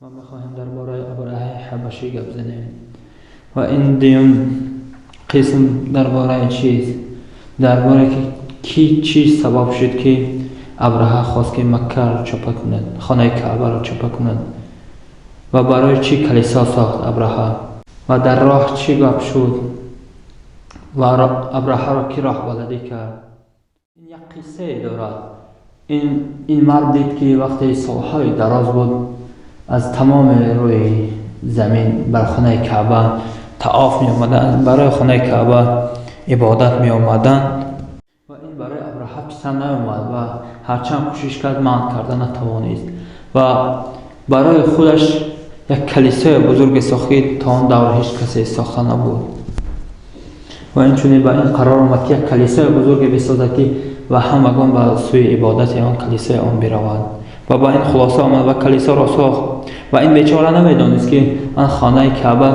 Мо мехоҳем дар бораи Абраҳаи Ҳабашӣ гап занем. Ва ин дуюм қисм дар бораи чист? Дар бораи ки чӣ сабаб шуд, ки Абраҳа хост, ки Маккаро чапа кунад, хонаи Каъбаро чапа кунад, ва барои чӣ калисо сохт Абраҳа, ва дар роҳ чӣ гап шуд, ва Абраҳаро кӣ роҳбаладӣ кард. Ин як қиссае дорад. Ин мард дид, ки вақте солҳои дароз буд, аз тамоми рӯи замин бар хонаи Каъба таоф меомаданд, барои хонаи Каъба ибодат меомаданд, ва ин барои Абраҳа писанд наомад ва ҳарчанд кӯшиш кард, манъ карда натавонист ва барои худаш як калисои бузурге сохт, ки то он давр ҳеҷ касе сохта набуд. Ва инчунин ба ин қарор омад, ки як калисои бузурге бисозад, ки ва ҳамагон ба сӯи ибодати он калисои он биравад. Ва ба ин хулоса омад ва калисоро сохт. Ва ин бечора намедонист, ки он хонаи Каъба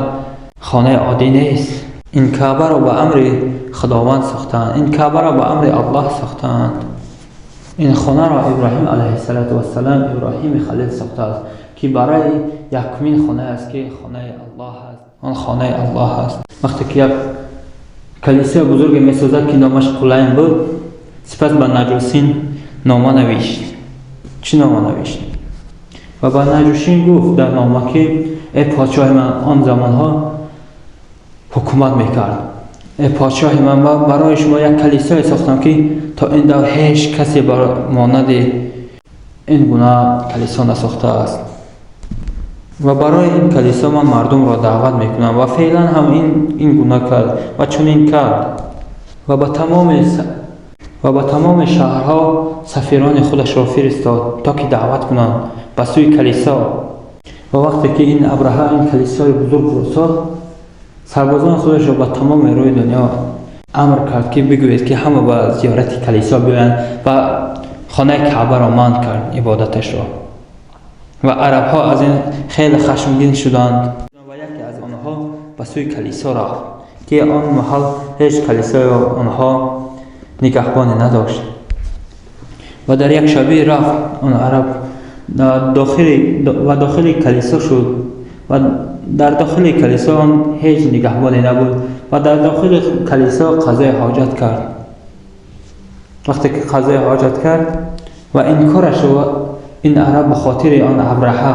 хонаи оддӣ нест. Ин Каъбаро ба амри Худованд сохтаанд, ин Каъбаро ба амри Аллоҳ сохтаанд. Ин хонаро Иброҳим алайҳиссалоту вассалам, Иброҳими Халил сохтааст, ки барои якумин хонае аст, ки хонаи Аллоҳ аст, он хонаи Аллоҳ аст. Вақте ки як калисои бузурге месозад, ки номаш Қулайн буд, сипас ба Наҷосин нома навишт. Чӣ нома навишт? Ва ба Наҷошин гуфт дар нома, ки э подшоҳи ман, он замонҳо ҳукумат мекард, э подшоҳи ман, барои шумо як калисое сохтам, ки то ин давр ҳеҷ касе монанди ин гуна калисо насохтааст, ва барои ин калисо ман мардумро даъват мекунам. Ва феълан ҳам ин гуна кард ва чунин кард ва ба тамоми шаҳрҳо сафирони худашро фиристод, то ки даъват кунанд ба сӯи калисо. Ва вақте ки ин Абраҳа ин калисои бузургро сохт, сарбозони худашро ба тамоми рӯи дунё амр кард, ки бигӯед, ки ҳама ба зиёрати калисо биёянд, ва хонаи Каъбаро манъ кард ибодаташро. Ва арабҳо аз ин хеле хашмгин шуданд ва яке аз онҳо ба сӯи калисо рафт, ки он маҳал ҳеҷ калисои онҳо нигаҳбоне надошт. Ва дар як шабӣ рафт он араб ва дохили калисо шуд, ва дар дохили калисо он ҳеҷ нигаҳбоне набуд, ва дар дохили калисо қазои ҳоҷат кард. Вақте ки қазои ҳоҷат кард ва ин корашро ин араб ба хотири он Абраҳа,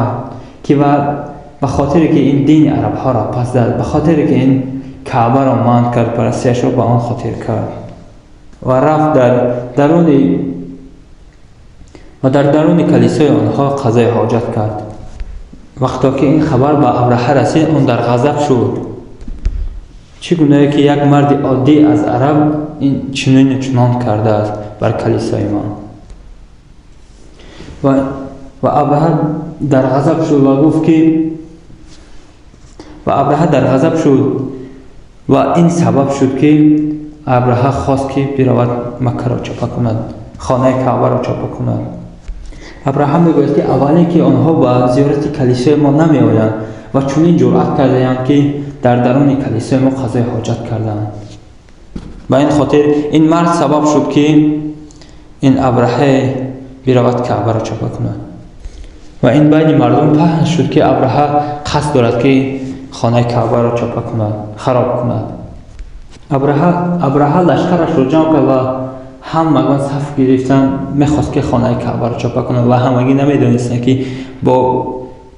ки ва ба хотире ки ин дини арабҳоро пас зад, ба хотире ки ин Каъбаро манъ кард парастиашро, ба он хотир кард. Ва рафт дар даруни ва дар даруни калисои онҳо қазои ҳоҷат кард. Вақто ки ин хабар ба Абраҳа расид, он дар ғазаб шуд: чӣ гунае ки як марди оддӣ аз араб ин чунину чунон кардааст бар калисои ман? Ва Абраҳа дар ғазаб шуд ва гуфт ки ва Абраҳа дар ғазаб шуд ва ин сабаб шуд, ки Абраҳа хост, ки биравад, Маккаро чапа кунад, хонаи Каъбаро чапа кунад. Абраҳа мегӯяд, ки аввале ки онҳо ба зиёрати калисои мо намеоянд ва чунин ҷуръат кардаянд, ки дар даруни калисои мо қазои ҳоҷат карданд. Ба ин хотир ин мард сабаб шуд, ки ин Абраҳа биравад, Каъбаро чапа кунад. Ва ин байни мардум паҳн шуд, ки Абраҳа қасд дорад, ки хонаи Каъбаро чапа кунад, хароб кунад. Абраҳа лашкарашро ҷамъ кард ва ҳамагон саф гирифтанд. Мехост, ки хонаи Каъбаро чапа кунад ва ҳамагӣ намедонистанд, ки бо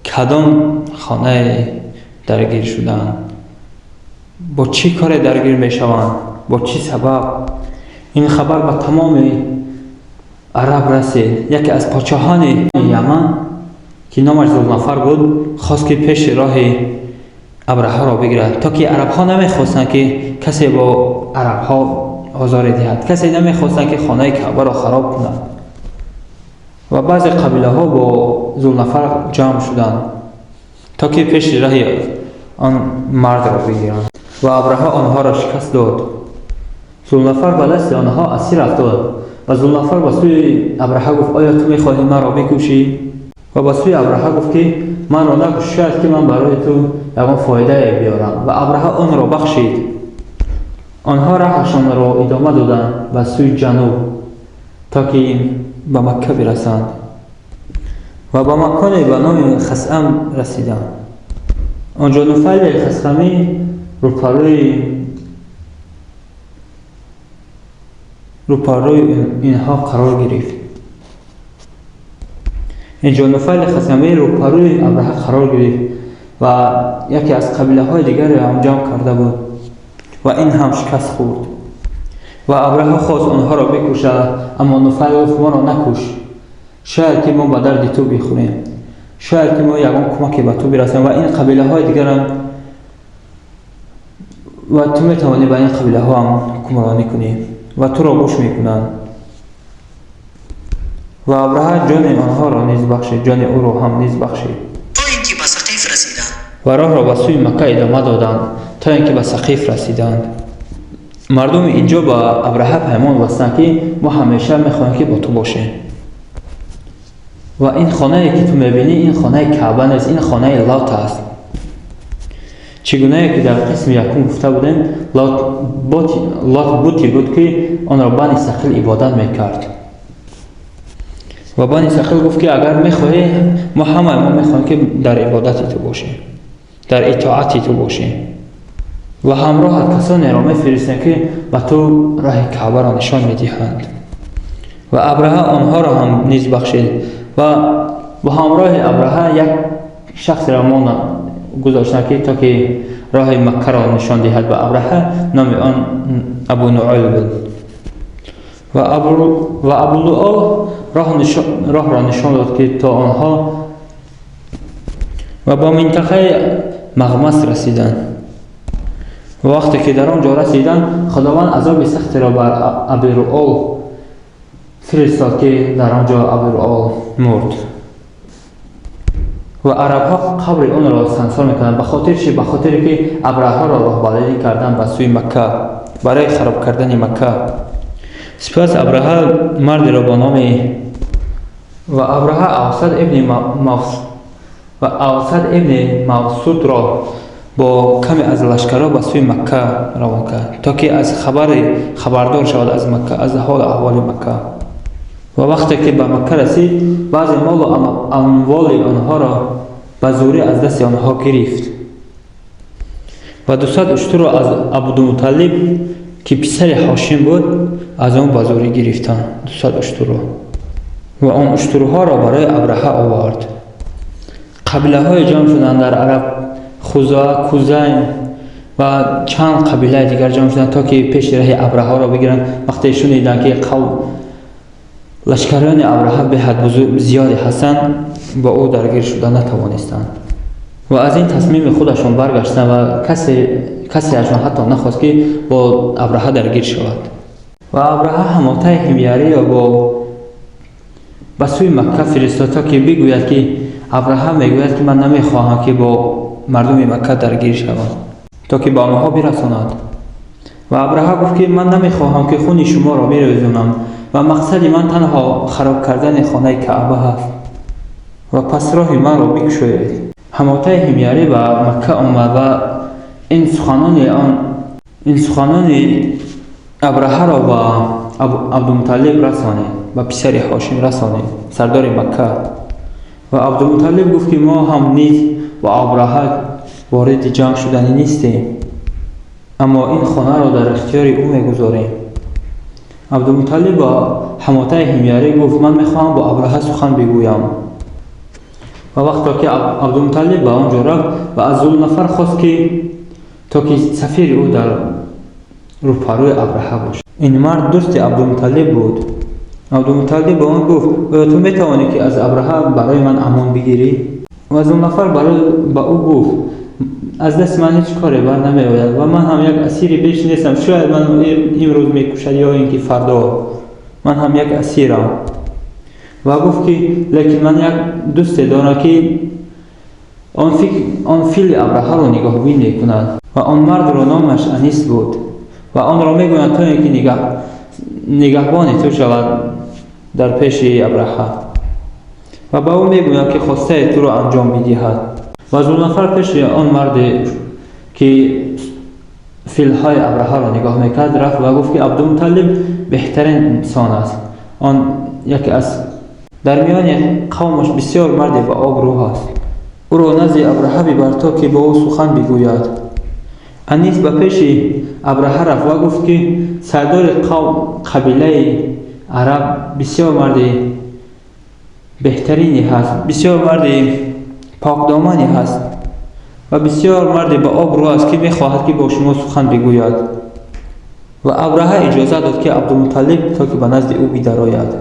кадом хонае даргир шуданд, бо чӣ коре даргир мешаванд, бо чӣ сабаб. Ин хабар ба тамоми араб расид. Яке аз подшоҳони Яман, ки номаш Зулнафар буд, хост, ки пеши роҳи Абраҳаро бигирад, то ки арабҳо намехостанд, ки касе бо арабҳо озоре диҳад, касе намехостанд, ки хонаи Каъбаро хароб кунад. Ва баъзе қабилаҳо бо Зулнафар ҷамъ шуданд, то ки пеши раҳи он мардро бигиранд, ва Абраҳа онҳоро шикаст дод. Зулнафар ба дасти онҳо асир афтод ва Зулнафар ба сӯи Абраҳа гуфт: «Оё ту мехоҳӣ маро бикушӣ?» Ва ба сӯи Абраҳа гуфт, ки маро накуш, шояд ки ман барои ту ягон фоидае биёрам. Ва Абраҳа онро бахшид. Онҳо раҳашонро идома доданд ба сӯи ҷануб, то ки ба Макка бирасанд. Ва ба маконе ба номи Хасъам расиданд. Онҷо Нуфайли Хасъамӣ рӯпарӯи инҳо қарор гирифт. Инҷо Нуфайли Хасъамӣ рӯпарӯи Абраҳа қарор гирифт ва яке аз қабилаҳои дигарро ҳам ҷамъ карда буд ва ин ҳам шикаст хӯрд. Ва Абраҳа хост онҳоро бикушад, аммо Нуфайл гуфт: моро накуш, шояд ки мо ба дарди ту бихӯрем, шояд ки мо ягон кӯмаке ба ту бирасем ва ин қабилаҳои дигарам ва ту метавонӣ ба ин қабилаҳо ҳам ҳукмронӣ кунӣ ва туро гӯш мекунанд. Ва Абраҳа ҷони онҳоро низ бахшид, ҷони ӯро ҳам низ бахшид. То ин ки ба Сақиф расиданд. Ва роҳро ба сӯи Макка идома доданд, то ин ки ба Сақиф расиданд. Мардуми инҷо ба Абраҳа паймон бастанд, ки мо ҳамеша мехоҳем, ки бо ту бошем. Ва ин хонае, ки ту мебинӣ, ин хонаи Каъба нест, ин хонаи Лот аст. Чӣ гунае ки дар қисми якум гуфта будем, Лот бути буд, ки онро Бани Сақил ибодат мекард. Ва Бани Сақил гуфт, ки агар мехоҳӣ, мо ҳамаи мо мехоҳем, ки дар ибодати ту бошем, дар итоати ту бошем ва ҳамроҳат касонеро мефиристем, ки ба ту роҳи Каъбаро нишон медиҳанд. Ва Абраҳа онҳоро ҳам низ бахшид ва бо ҳамроҳи Абраҳа як шахсеро мо гузоштанд, ки то ки роҳи Маккаро нишон диҳад ба Абраҳа. Номи он Абу Нуъул буд. Ва Абу Нуъул роҳро нишон дод, ки то онҳо ва ба минтақаи Мағмас расиданд. Ва вақте ки дар он ҷо расиданд, Худованд азоби сахтеро бар Абируол фиристод, ки дар он ҷо Абируол мурд. Ва арабҳо қабри онро сансор мекунанд. Ба хотири чи? Ба хотире ки Абраҳаро роҳбаладӣ кардан ба сӯи Макка, барои хароб кардани Макка. Сипас Абраҳа мардеро бо номи ва Абраҳа Авсад ибни Мавсудро бо каме аз лашкарҳо ба сӯи Макка равон кард, то ки аз хабари хабардор шавад аз Макка, аз ҳолу аҳволи Макка. Ва вақте ки ба Макка расид, баъзе молу амволи онҳоро ба зӯрӣ аз дасти онҳо гирифт ва 200 уштурро аз Абдумуталлиб, ки писари Ҳошим буд, аз он ба зӯрӣ гирифтанд 200 уштурро ва он уштурҳоро барои Абраҳа овард. Қабилаҳое ҷамъ шуданд дар Араб, Хузоа, Кузайн ва чанд қабилаи дигар ҷамъ шуданд, то ки пеши раҳи Абраҳаро бигиранд. Вақте шуниданд, ки лашкариёни Абраҳа беҳад зиёде ҳастанд, бо ӯ даргир шуда натавонистанд ва аз ин тасмими худашон баргаштанд ва касеашон ҳатто нахост, ки бо Абраҳа даргир шавад. Ва Абраҳа ҳамотаи ҳимяриро ба сӯи Макка фиристод, то ки бигӯяд, ки Абраҳа мегӯяд, ки ман намехоҳам, ки бо мардуми Макка даргир шавам, то ки ба онҳо бирасонад. Ва Абраҳа гуфт, ки ман намехоҳам, ки хуни шуморо бирезонам ва мақсади ман танҳо хароб кардани хонаи Каъба ҳаст ва пас роҳи манро бикушоед. Ҳамотаи ҳимярӣ ба Макка омад ва ин суханони Абраҳаро ба Абдумуталлиб расонид, ба писари Ҳошим расонид, сардори Макка. Ва Абдумуталлиб гуфт, ки мо ҳам низ бо Абраҳа вориди ҷанг шуданӣ нистем, аммо ин хонаро дар ихтиёри ӯ мегузорем. Абдумуталлиб ба ҳамотаи ҳимярӣ гуфт: ман мехоҳам бо Абраҳа сухан бигӯям. Ва вақто ки Абдумуталлиб ба он ҷо рафт ва аз Зулнафар хост, ки то ки сафири ӯ дар рӯпарӯи Абраҳа бошад. Ин мард дӯсти Абдумуталлиб буд. Абдумуталлиб ба он гуфт: оё ту метавонӣ, ки аз Абраҳа барои ман амон бигирӣ? Ва Зулнафар ба ӯ гуфт: аз дасти ман ҳеҷ коре бар намеояд ва ман ҳам як асири беш нестам, шояд ман имрӯз мекушад ё ин ки фардо, ман ҳам як асирам. Ва гуфт, ки лекин ман як дӯсте дорам, ки он фили Абраҳаро нигоҳбин мекунад ва он мардро номаш Анис буд ва онро мегӯянд, то ин ки нигаҳбони ту шавад дар пеши Абраҳа ва ба ӯ мегӯянд, ки хостаи туро анҷом бидиҳад. Ва Зулнафар пеши он марде, ки филҳои Абраҳаро нигоҳ мекард, рафт ва гуфт, ки Абдумуталлиб беҳтарин инсон аст, он яке аз Дар миёни қавмаш бисёр марде ба обрӯ ҳаст. Ӯро назди Абраҳа бибар, то ки бо ӯ сухан бигӯяд. Анис ба пеши Абраҳа рафт ва гуфт, ки сардори қавм, қабилаи араб, бисёр марди беҳтарине ҳаст, бисёр марди покдомане ҳаст ва бисёр марде ба обрӯ аст, ки мехоҳад, ки бо шумо сухан бигӯяд. Ва Абраҳа иҷозат дод, ки Абдумуталлиб то ки ба назди ӯ бидарояд.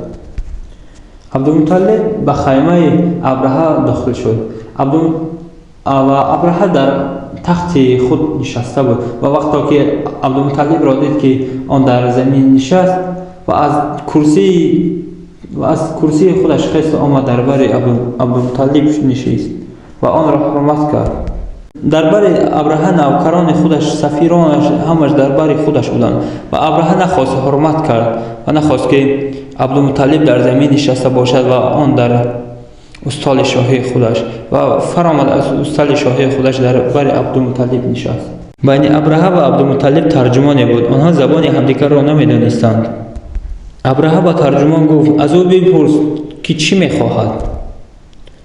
Абдумуталлиб ба хаймаи Абраҳа дохил шуд ва Абраҳа дар тахти худ нишаста буд. Ва вақто ки Абдумуталлибро дид, ки он дар замин нишаст, ва аз курсии худаш хест, омад, дар бари Абдумуталлиб нишист ва онро ҳурмат кард. Дар бари Абраҳа навкарони худаш, сафиронаш, ҳамаш дар бари худаш буданд. Ва Абраҳа нахост, ҳурмат кард ва нахост, ки Абдумуталлиб дар замин нишаста бошад ва он дар устоли шоҳии худаш, ва фаромад аз устали шоҳии худаш, дар бари Абдумуталлиб нишаст. Байни Абраҳа ва Абдумуталлиб тарҷумоне буд. Онҳо забони ҳамдигарро намедонистанд. Абраҳа ба тарҷумон гуфт: «Аз ӯ бипурс, ки чӣ мехоҳад».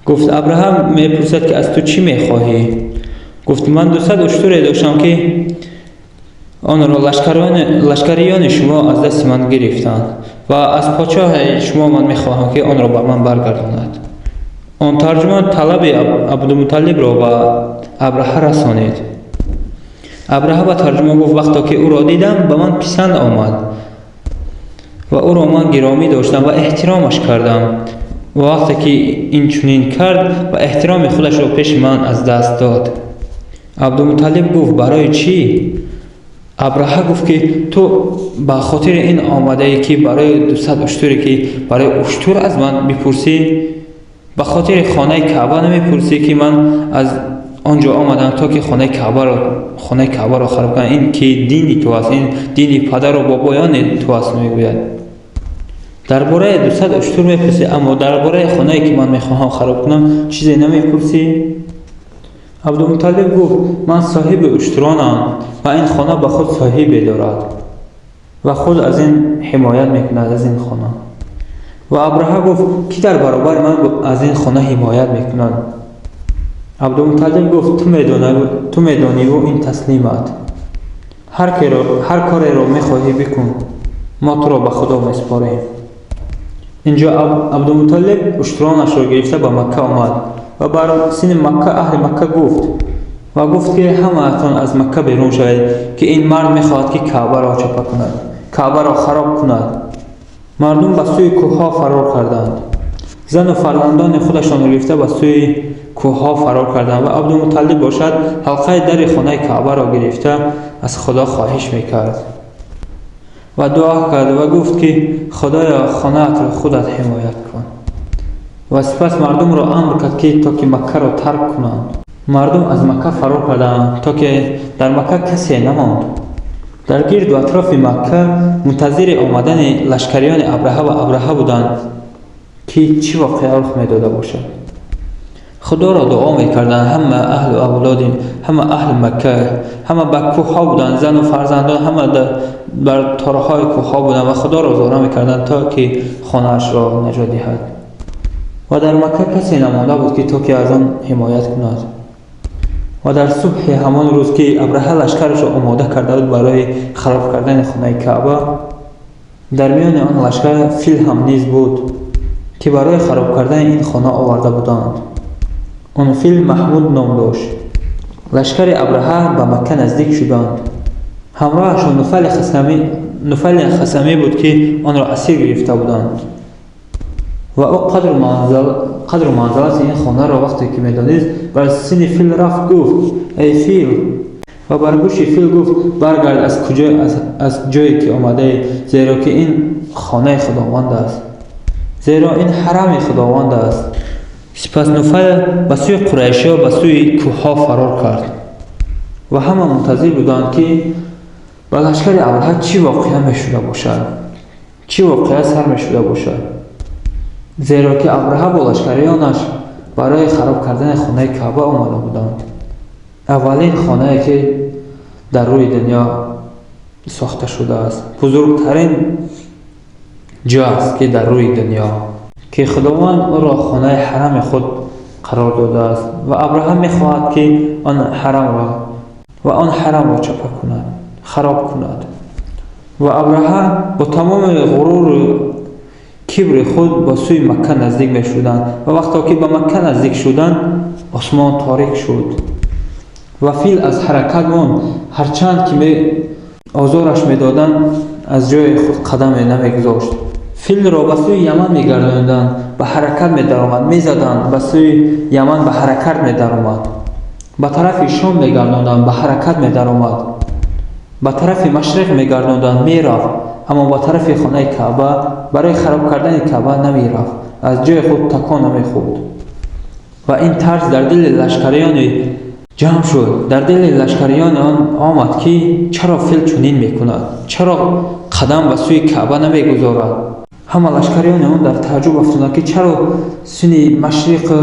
Гуфт: «Абраҳа мепурсад, ки аз ту чӣ мехоҳӣ?» Гуфт: «Ман 200 уштуре доштам, ки онро лашкариёни шумо аз дасти ман гирифтанд, ва аз подшоҳи шумо ман мехоҳам, ки онро ба ман баргардонад». Он тарҷумон талаби Абдумуталлибро ба Абраҳа расонид. Абраҳа ба тарҷумон гуфт: «Вақто ки ӯро дидам, ба ман писанд омад ва ӯро ман гиромӣ доштам ва эҳтиромаш кардам. Ва вақте ки инчунин кард ва эҳтироми худашро пеши ман аз даст дод». Абдумуталлиб гуфт: «Барои чӣ?» Абраҳа гуфт, ки ту ба хотири ин омадаӣ, ки барои 200 уштуре, ки барои уштур аз ман бипурсӣ, ба хотири хонаи Каъба намепурсӣ, ки ман аз он ҷо омадам, то ки хонаи Каъбаро хароб кунам. Ин ки дини ту аст, ин дини падару бобоёни ту аст, мегӯяд. Дар бораи 200 уштур мепурсӣ, аммо дар бораи хонае, ки ман мехоҳам хароб кунам, чизе намепурсӣ. Абдумуталлиб гуфт: «Ман соҳиби уштуронам ва ин хона ба худ соҳибе дорад ва худ аз ин ҳимоят мекунад, аз ин хона». Ва Абраҳа гуфт: «Кӣ дар баробари ман аз ин хона ҳимоят мекунад?» Абдумуталлиб гуфт: «Ту медониву ин таслимат. Ҳар кореро мехоҳӣ, бикун, мо туро ба Худо месупорем». Инҷо Абдумуталлиб уштуронашро гирифта ба Макка омад ва бар сини Макка, аҳли Макка гуфт ва гуфт, ки ҳамаатон аз Макка берун шавед, ки ин мард мехоҳад, ки Каъбаро чапа кунад, Каъбаро хароб кунад. Мардум ба сӯи кӯҳҳо фарор карданд. Зану фарзандони худашонро гирифта, ба сӯи кӯҳҳо фарор карданд. Ва Абдумуталлиб бошад, ҳалқаи дари хонаи Каъбаро гирифта, аз Худо хоҳиш мекард ва дуо кард ва гуфт, ки Худоё, хонаатро худат ҳимоят кун. Ва сипас мардумро амр кард, ки то ки Маккаро тарк кунанд. Мардум аз Макка фарор карданд, то ки дар Макка касе намонд. Дар гирду атрофи Макка мунтазири омадани лашкариёни Абраҳа ва Абраҳа буданд, ки чӣ воқеа рух медода бошад. Худоро дуо мекарданд ҳама аҳлу авлоди, ҳама аҳли Макка, ҳама ба кӯҳҳо буданд, зану фарзандон ҳама бар торҳои кӯҳҳо буданд ва Худоро зора мекарданд, то ки хонаашро наҷот диҳад. Ва дар Макка касе намонда буд, ки то ки аз он ҳимоят кунад. Ва дар субҳи ҳамон рӯз, ки Абраҳа лашкарашро омода карда буд барои хароб кардани хонаи Каъба, дар миёни он лашкар фил ҳам низ буд, ки барои хароб кардани ин хона оварда буданд. Он фил Маҳмуд ном дошт. Лашкари Абраҳа ба Макка наздик шуданд. Ҳамроҳашон Нуфайли Хасамӣ буд, ки онро асир гирифта буданд. Ва ӯ қадру манзалати ин хонаро вақте ки медонист, бар сини фил рафт, гуфт: «Эй фил!» Ва бар гӯши фил гуфт: «Баргард аз ҷое ки омадаӣ, зеро ки ин хонаи Худованд аст, зеро ин ҳарами Худованд аст». Сипас Нуфайл ба сӯи қурайшиҳо, ба сӯи кӯҳҳо фарор кард. Ва ҳама мунтазир буданд, ки ба лашкари Абраҳа чӣ воқеа мешуда бошад, чӣ воқеа сар мешуда бошад, зеро ки Абраҳа бо лашкариёнаш барои хароб кардани хонаи Каъба омада буданд, аввалин хонае, ки дар рӯи дунё сохта шудааст, бузургтарин ҷо аст, ки дар рӯи дунё. Ки Худованд ӯро хонаи ҳарами худ қарор додааст ва Абраҳа мехоҳад, ки он ҳарамро чапа кунад, хароб кунад. Ва Абраҳа бо тамоми ғуруру кибри худ ба сӯи Макка наздик мешуданд ва вақто ки ба Макка наздик шуданд, осмон торик шуд ва фил аз ҳаракат монд. Ҳарчанд ки озораш медоданд, аз ҷои худ қадаме намегузошт. Филро ба сӯи Яман мегардониданд, ба ҳаракат медаромад, мезаданд, ба сӯи Яман ба ҳаракат медаромад, ба тарафи Шом мегардонданд, ба ҳаракат медаромад, ба тарафи машриқ мегардонданд, мерафт, аммо ба тарафи хонаи Каъба барои хароб кардани Каъба намерафт, аз ҷои худ такон намехӯрд. Ва ин тарс дар дили лашкариёни ҷамъ шуд, дар дили лашкариёни он омад, ки чаро фил чунин мекунад, чаро қадам ба сӯи Каъба намегузорад. Ҳама лашкариёни он дар тааҷҷуб афтоданд, ки чаро сӯи машриқу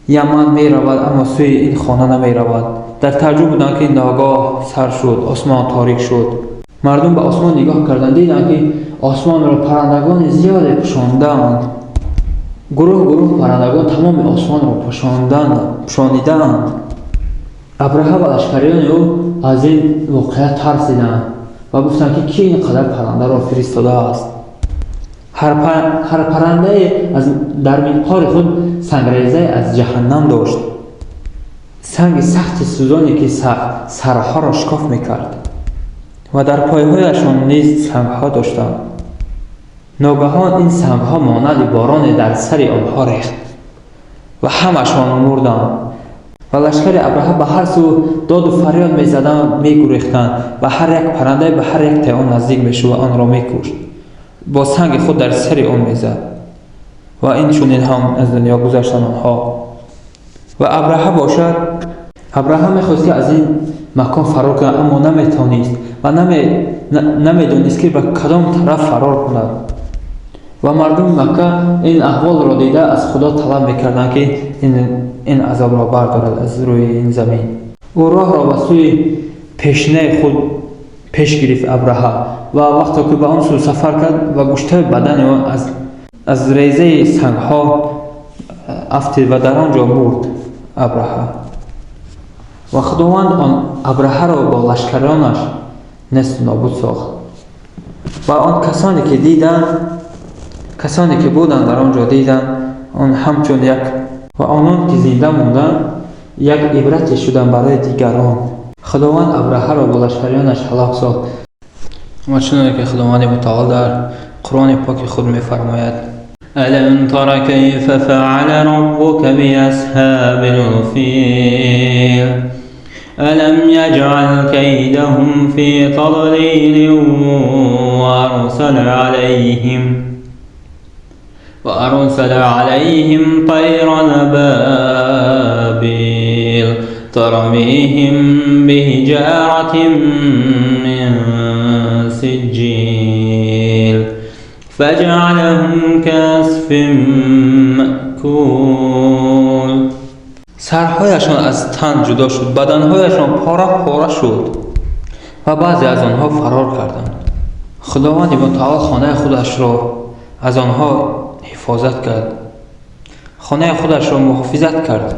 Яман меравад, аммо сӯи ин хона намеравад. Дар тааҷҷуб буданд, ки ногоҳ сар шуд, осмон торик шуд. Мардум ба осмон нигоҳ карданд, диданд, ки осмонро паррандагони зиёде пӯшондаанд. Гурӯҳ гурӯҳ паррандагон тамоми осмонро пӯшонидаанд. Абраҳа ва лашкариёни ӯ аз ин воқеа тарсиданд ва гуфтанд, ки кӣ ин қадар паррандаро фиристодааст. Ҳар паррандае дар минқори худ сангрезае аз ҷаҳаннам дошт, санги сахти сӯзоне, ки сарҳоро шикоф мекард, ва дар пойҳояшон низ сангҳо доштанд. Ногаҳон ин сангҳо монанди бороне дар сари онҳо рехт ва ҳамашон мурданд. Ва лашкари Абраҳа ба ҳар сӯ доду фарёд мезаданд, мегурехтанд ва ҳар як паррандае ба ҳар яктаи он наздик мешуд ва онро мекушт, бо санги худ дар сари он мезад. Ва ин чунин ҳам аз дунё гузаштанд онҳо. Ва Абраҳа бошад, Абраҳа мехост, ки аз ин макон фарор кунад, аммо наметавонист ва намедонист, ки ба кадом тараф фарор кунад. Ва мардуми Макка ин аҳволро дида, аз Худо талаб мекарданд, ки ин азобро бардорад аз рӯи ин замин. Ӯ роҳро ба сӯи пешинаи худ пеш гирифт, Абраҳа, ва вақте ки ба он сӯ сафар кард ва гӯштаи бадани он аз резаи сангҳо афтид ва дар он ҷо мурд Абраҳа. Ва Худованд он Абраҳаро бо лашкаронаш несту нобуд сохт. Ва он касоне ки диданд, касоне ки буданд дар он ҷо, диданд он ҳамчун як, ва онон ки зинда монданд, як ибрате шуданд барои дигарон. Худованд Абраҳаро бо лашкариёнаш ҳалок сохт. Ва чуноне ки Худованди Мутаол дар Қуръони Поки худ мефармояд: ألم تر كيف فعل ربك بأصحاب الفيل ألم يجعل كيدهم في تضليل وأرسل عليهم طيرا أبابيل ترميهم بحجارة من سجيل فجعلهم كعصف مأكول. Сарҳояшон аз тан ҷудо шуд, баданҳояшон пора пора шуд ва баъзе аз онҳо фарор карданд. Худованди Мутаол хонаи худашро аз онҳо ҳифозат кард, хонаи худашро муҳофизат кард.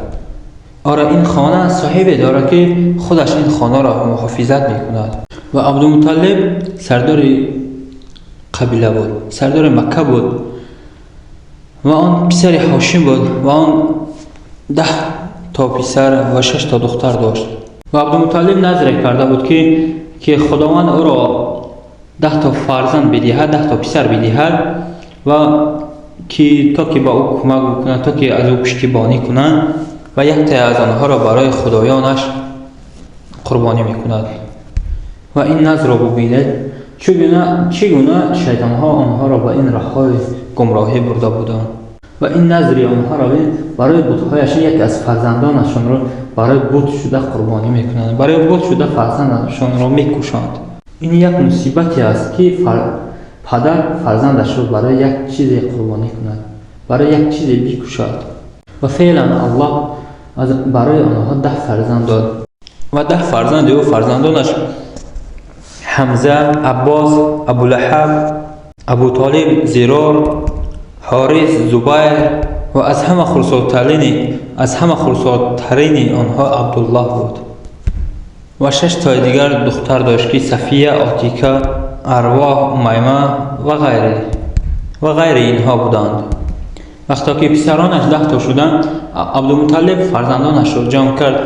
Оре, ин хона соҳибе дорад, ки худаш ин хонаро муҳофизат мекунад. Ва Абдумуталлиб сардори қабила буд, сардори Макка буд ва он писари Ҳошим буд ва он 10 то писар ва шаш то духтар дошт. Ва Абдумуталлиб назре карда буд, ки Худованд ӯро 10 то фарзанд бидиҳад, 10 то писар бидиҳад ва ки то ки ба ӯ кӯмак бикунад, то ки аз ӯ пуштибонӣ кунанд, ва яктае аз онҳоро барои худоёнаш қурбонӣ мекунад. Ва ин назрро бубинед, чӣ гуна шайтонҳо онҳоро ба ин роҳҳои гумроҳӣ бурда буданд. Ва ин назри онҳоро барои бутҳояшон, яке аз фарзандонашонро барои бут шуда қурбонӣ мекунанд, барои бут шуда фарзандашонро мекушанд. Ин як мусибате аст, ки падар фарзандашро барои як чизе қурбонӣ кунад, барои як чизе бикушад. Ва феълан Аллоҳ барои онҳо 10 фарзанд дод ва 10 фарзанди ӯ, фарзандонаш Ҳамза, Аббос, Абулаҳаб, Абутолиб, Зирор, Ҳорис, Зубайр ва аз ҳама хурсодтарини онҳо Абдуллоҳ буд. Ва 6 тои дигар духтар дошт, ки Сафия, Отика, Арвоҳ, Умайма ва ғайри инҳо буданд. Вақто ки писаронаш 10 то шуданд, Абдумуталлиб фарзандонашро ҷамъ кард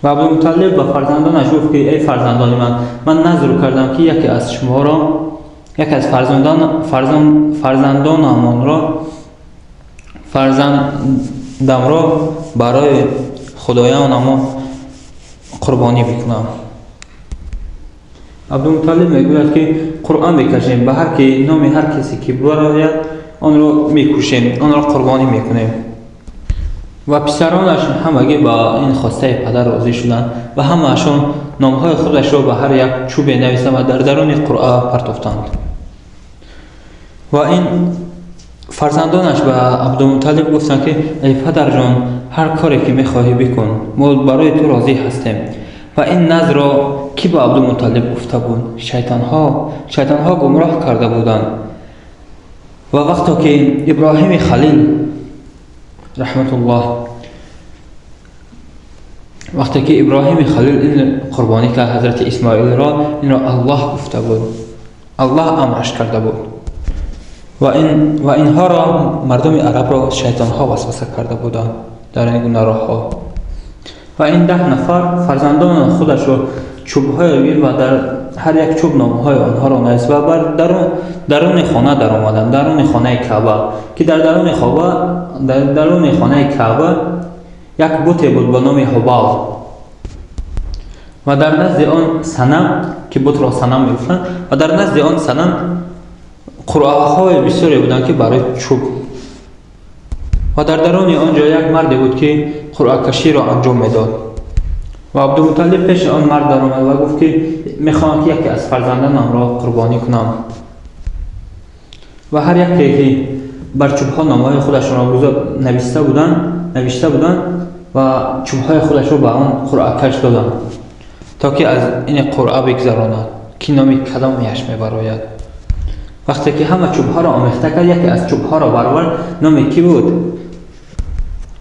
ва Абдумуталлиб ба фарзандонаш гуфт, ки эй фарзандони ман, ман назр кардам, ки яке аз шуморо, яке аз фарзандонамонро, фарзандамро барои худоёнамо қурбонӣ бикунам. Абдумуталлиб мегӯяд, ки Қуръон мекашем, ба ҳар ки номи ҳар касе ки барояд, онро мекушем, онро қурбонӣ мекунем. Ва писаронаш ҳамагӣ ба ин хостаи падар розӣ шуданд ва ҳамаашон номҳои худашро ба ҳар як чӯбе нависанд ва дар даруни қуръа партофтанд. Ва ин фарзандонаш ба Абдумуталлиб гуфтанд, ки эй падарҷон, ҳар коре ки мехоҳӣ бикун, мо барои ту розӣ ҳастем. Ва ин назрро кӣ ба Абдумуталлиб гуфта буд? Шайтонҳо гумроҳ карда буданд. Ва вақто ки Иброҳими Халил раҳматуллоҳ, вақте ки Иброҳими Халил ин қурбонӣ кард ҳазрати Исмоилро, инро Аллоҳ гуфта буд, Аллоҳ амраш карда буд. Ва инҳоро мардуми арабро шайтонҳо васваса карда буданд дар ин гуна роҳҳо. Ва ин 10 нафар фарзандони худашро чӯбҳое гирифт ва дар ҳар як чӯб номҳои онҳоро навист ва бар даруни хона даромаданд, даруни хонаи Каъба, ки дар даруни хонаи Каъба як буте буд ба номи Ҳубал. Ва дар назди он санам, ки бутро санам мегуфтанд, ва дар назди он санам қуръаҳои бисёре буданд, ки барои чӯб. Ва дар даруни он ҷо як марде буд, ки қуръакаширо анҷом медод. Ва Абдумуталлиб пеши он мард даромад ва гуфт, ки мехоҳам, ки яке аз фарзандонамро қурбонӣ кунам. Ва ҳар яке ки бар чӯбҳо номҳои худашонро навишта буданд ва чӯбҳои худашро ба он қуръакаш доданд, то ки аз ин қуръа бигзаронад, ки номи кадомеаш мебарояд. Вақте ки ҳама чӯбҳоро омехта кард, яке аз чӯбҳоро баровард, номи кӣ буд?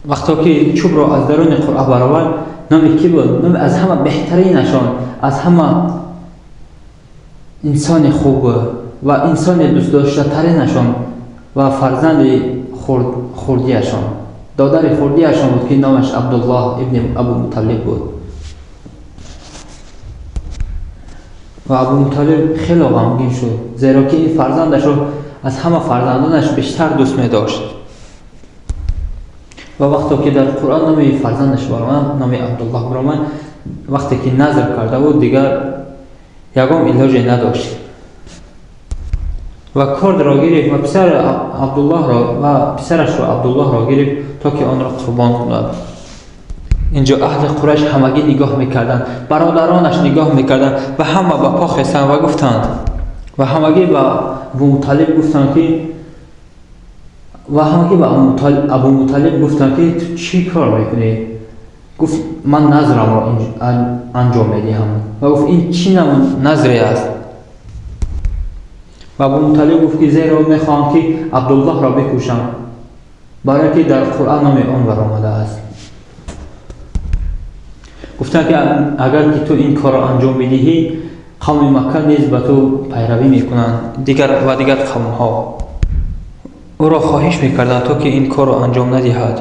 Вақто ки чӯбро аз даруни қуръа баровард, номи кӣ буд? Номи аз ҳама беҳтаринашон, аз ҳама инсони хуб ва инсони дӯстдоштатаринашон ва фарзанди хурдиашон, додари хурдиашон буд, ки номаш Абдуллоҳ ибни Абумуталлиб буд. Ва Абумуталлиб хеле ғамгин шуд, зеро ки ин фарзандашро аз ҳама фарзандонаш бештар дӯст медошт. Ва вақто ки дар Қуръон номи фарзандаш баромад, номи Абдуллоҳ баромад, вақте ки назр карда буд, дигар ягон илоҷе надошт. Ва кордро гирифт ва писарашро Абдуллоҳро гирифт, то ки онро қурбон кунад. Инҷо аҳли Қурайш ҳамагӣ нигоҳ мекарданд, бародаронаш нигоҳ мекарданд ва ҳама ба по хестанд ва гуфтанд, ва ҳамагӣ ба Абумуталлиб гуфтанд, ки ва ҳамагӣ ба Абумуталлиб гуфтанд, ки ту чӣ кор мекунӣ? Гуфт, ман назрамро анҷом медиҳам. Ва гуфт, ин чӣ намуд назре аст? Ва Абумуталлиб гуфт, ки зеро мехоҳам, ки Абдуллоҳро бикушам, барое ки дар Қуръон номи он баромадааст. Гуфтанд, ки агар ки ту ин корро анҷом бидиҳӣ, қавми Макка низ ба ту пайравӣ мекунанд, дигар ва дигар қавмҳо. Ӯро хоҳиш мекарданд, то ки ин корро анҷом надиҳад,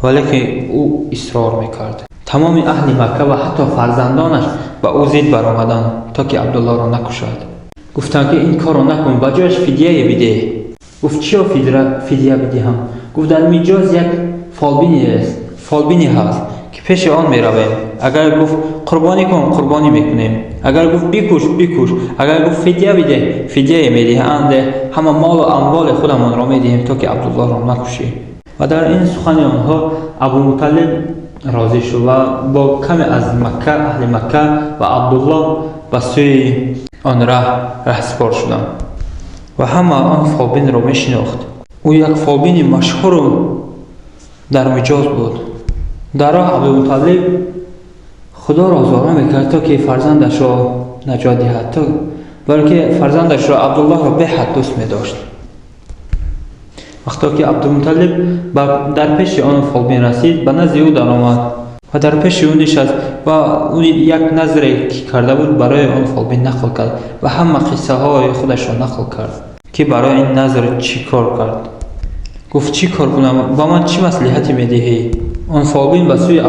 валекин ӯ исрор мекард. Тамоми аҳли Макка ва ҳатто фарзандонаш ба ӯ зид баромаданд, то ки Абдуллоҳро накушад. Гуфтанд, ки ин корро накун, ба ҷояш фидияе бидеҳ. Гуфт, чиро фидия бидиҳам? Гуфт, дар Миҷоз як фолбине ҳаст, ки пеши он меравем. Агар гуфт қурбонӣ кун, қурбонӣ мекунем. Агар гуфт бикуш, бикуш. Агар гуфт фидия бидеҳ, фидияе медиҳанд. Ҳама молу амволи худамонро медиҳем, то ки Абдуллоҳро накушӣ. Ва дар ин сухани онҳо Абумуталлиб розӣ шуд ва бо каме аз Макка, аҳли Макка ва Абдуллоҳ ба сӯи он раҳ раҳсипор шуданд. Ва ҳама он фолбинро мешинохт. Ӯ як фолбини машҳуру дар Миҷоз буд. Дар роҳ Абдумуталлиб худоро зора мекард, то ки фарзандашро наҷот диҳад, балки фарзандашро Абдуллоҳро беҳад дӯст медошт. Вақто ки Абдумуталлиб дар пеши он фолбин расид, ба назди ӯ даромад ва дар пеши ӯ нишаст ва ӯ як назре ки карда буд, барои он фолбин нақл кард ва ҳама қиссаҳои худашро нақл кард, ки барои ин назр чӣ кор кард. Гуфт: «Чӣ кор кунам? Ба ман чӣ маслиҳате медиҳӣ?» Он фолбин ба сӯи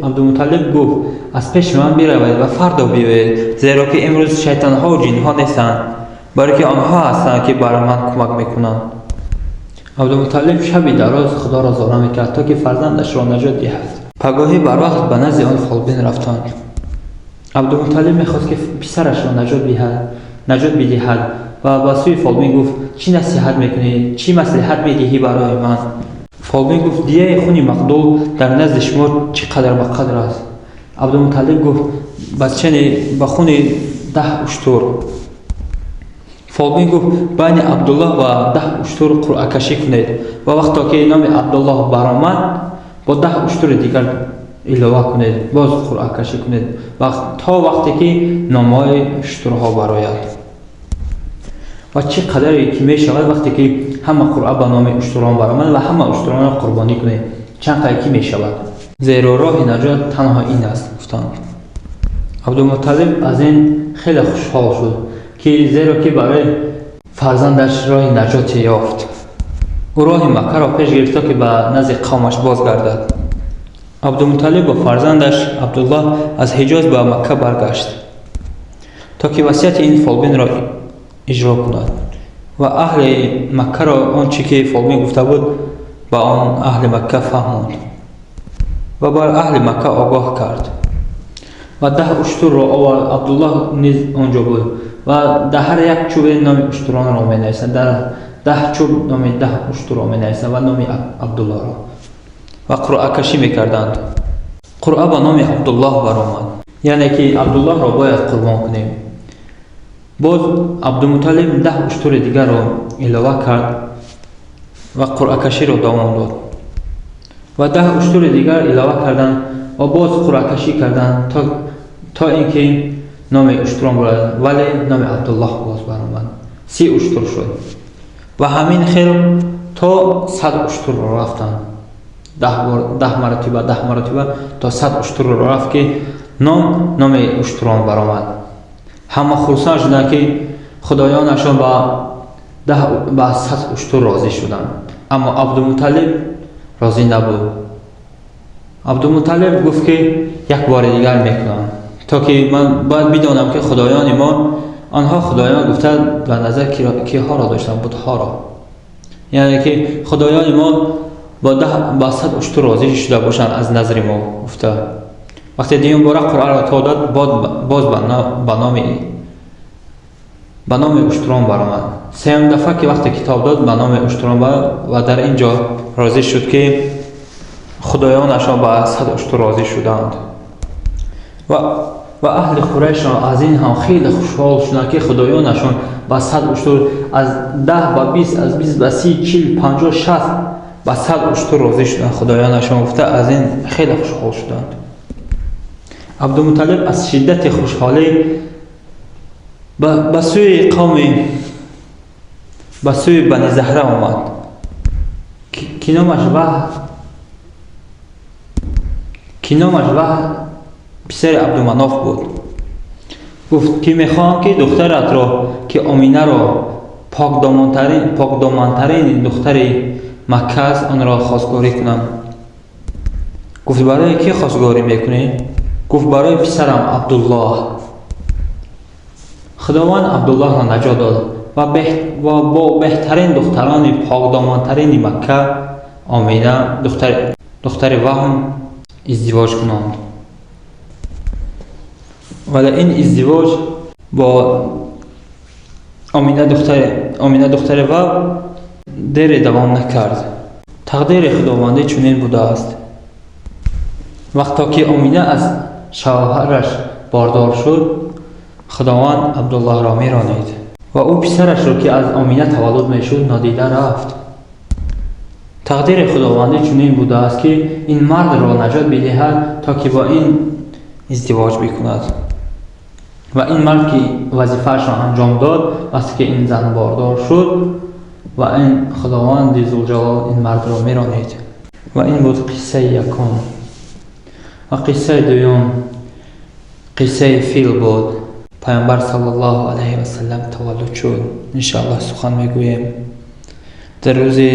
Абдумуталлиб гуфт: «Аз пеши ман биравед ва фардо биёед, зеро ки имрӯз шайтонҳову ҷинҳо нестанд, барое ки онҳо ҳастанд, ки бар ман кӯмак мекунанд». Абдумуталлиб шаби дароз Худоро зора мекард, то ки фарзандашро наҷот диҳад. Пагоҳӣ барвақт ба назди он фолбин рафтанд. Абдумуталлиб мехост, ки писарашро наҷот бидиҳад ва ба сӯи фолбин гуфт: «Чӣ насиҳат мекунӣ? Чӣ маслиҳат медиҳӣ барои ман?» Фолбин гуфт: «Дияи хуни мақтул дар назди шумо чӣ қадар ба қадр аст?» Абдумуталлиб гуфт: «Ба чени ба хуни 10 уштур». Фолбин гуфт: «Байни Абдуллоҳ ва 10 уштур қуръакашӣ кунед ва вақто ки номи Абдуллоҳ баромад, бо 10 уштури дигар илова кунед, боз қуръакашӣ кунед то вақте ки номҳои уштурҳо барояд ва чӣ қадаре ки мешавад. Вақте ки ҳама қуръа ба номи уштурон баромад ва ҳама уштуронро қурбонӣ кунед, чанд қадар ки мешавад, зеро роҳи наҷот танҳо ин аст», гуфтанд. Абдумуталлиб аз ин хеле хушҳол шуд, ки зеро ки барои фарзандаш роҳи наҷоте ёфт. Ӯ роҳи Маккаро пеш гирифт, то ки ба назди қавмаш бозгардад. Абдумуталлиб бо фарзандаш Абдуллоҳ аз Ҳиҷоз ба Макка баргашт, то ки васияти ин фолбинро иҷро кунад ва аҳли Маккаро он чӣ ки фолбин гуфта буд, ба он аҳли Макка фаҳмонд ва бар аҳли Макка огоҳ кард ва 10 уштурро овард. Абдуллоҳ низ он ҷо буд ва дар ҳар як чӯбе номи уштуронро менависанд, дар 10 чӯб номи 10 уштурро менависанд ва номи Абдуллоҳро ва қуръакашӣ мекарданд. Қуръа ба номи Абдуллоҳ баромад, яъне ки Абдуллоҳро бояд қурбон кунем. Боз Абдумуталлиб 10 уштури дигарро илова кард ва қуръакаширо давом дод ва 10 уштури дигар илова карданд ва боз қуръакашӣ карданд, то ин ки номи уштурон барояд, вале номи Абдуллоҳ боз баромад. 30 уштур шуд ва ҳамин хел то 100 уштурро рафтанд. 10 бор, 10 маротиба, 10 маротиба то 100 уштурро рафт, ки номи уштурон баромад. Ҳама хурсанд шуданд, ки худоёнашон ба 100 уштур розӣ шуданд. Аммо Абдумуталлиб розӣ набуд. Абдумуталлиб гуфт, ки як бори дигар мекунам, то ки ман бояд бидонам, ки худоёни мо. Онҳо худоён гуфта ба назар киҳоро доштанд? Бутҳоро. Яъне ки худоёни мо ба 100 уштур розӣ шуда бошанд аз назри мо, гуфта. Вақте дуюм бора қуръаро то дод, боз ба номи уштурон баромад. Сеюм дафъа ки вақте ки тоб дод, ба номи уштурон ва дар ин ҷо розӣ шуд, ки худоёнашон ба 100 уштур розӣ шуданд. Ва аҳли Қурайшро аз ин ҳам хеле хушҳол шуданд, ки худоёнашон ба 100 уштур, аз 10 ба 20, аз 20 ба 30, 40, 50, 60, ба 100 уштур розӣ шуданд худоёнашон, гуфта, аз ин хеле хушҳол шуданд. Абдумуталлиб аз шиддати хушҳолӣ ба сӯи қавми, ба сӯи Бани Заҳра омад, ки номаш Ваҳб писари Абдуманоф буд. Гуфт, ки мехоҳам, ки духтаратро, ки Оминаро, покдомантарин духтари Макка аст, онро хостгорӣ кунам. Гуфт: «Барои кӣ хостгорӣ мекунӣ?» Гуфт: «Барои писарам Абдуллоҳ». Худованд Абдуллоҳро наҷот дод ва бо беҳтарин духтарони покдомантарини Макка, Омина духтари Ваҳб, издивоҷ кунонд. Вале ин издивоҷ бо Омина духтари Ваҳб дере давом накард. Тақдири худовандӣ чунин будааст: вақто ки Омина аз шавҳараш бордор шуд, Худованд Абдуллоҳро меронид ва ӯ писарашро, ки аз Омина таваллуд мешуд, нодида рафт. Тақдири худовандӣ чунин будааст, ки ин мардро наҷот бидиҳад, то ки бо ин издивоҷ бикунад. Ва ин мард, ки вазифаашро анҷом дод, вақте ки ин зан бордор шуд. Ва ин Худованди Зулҷалол ин мардро меронид. Ва ин буд қиссаи якум. Ва қиссаи дуюм қиссаи фил буд. Паёмбар саллаллоҳу алайҳи васаллам таваллуд шуд. Иншааллоҳ, сухан мегӯем. Дар рӯзи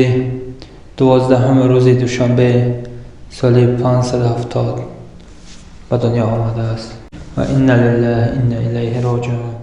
12-уми, рӯзи душанбе, соли 570 ба дунё омадааст. Ва инна лиллаҳи инна илайҳи роҷиун.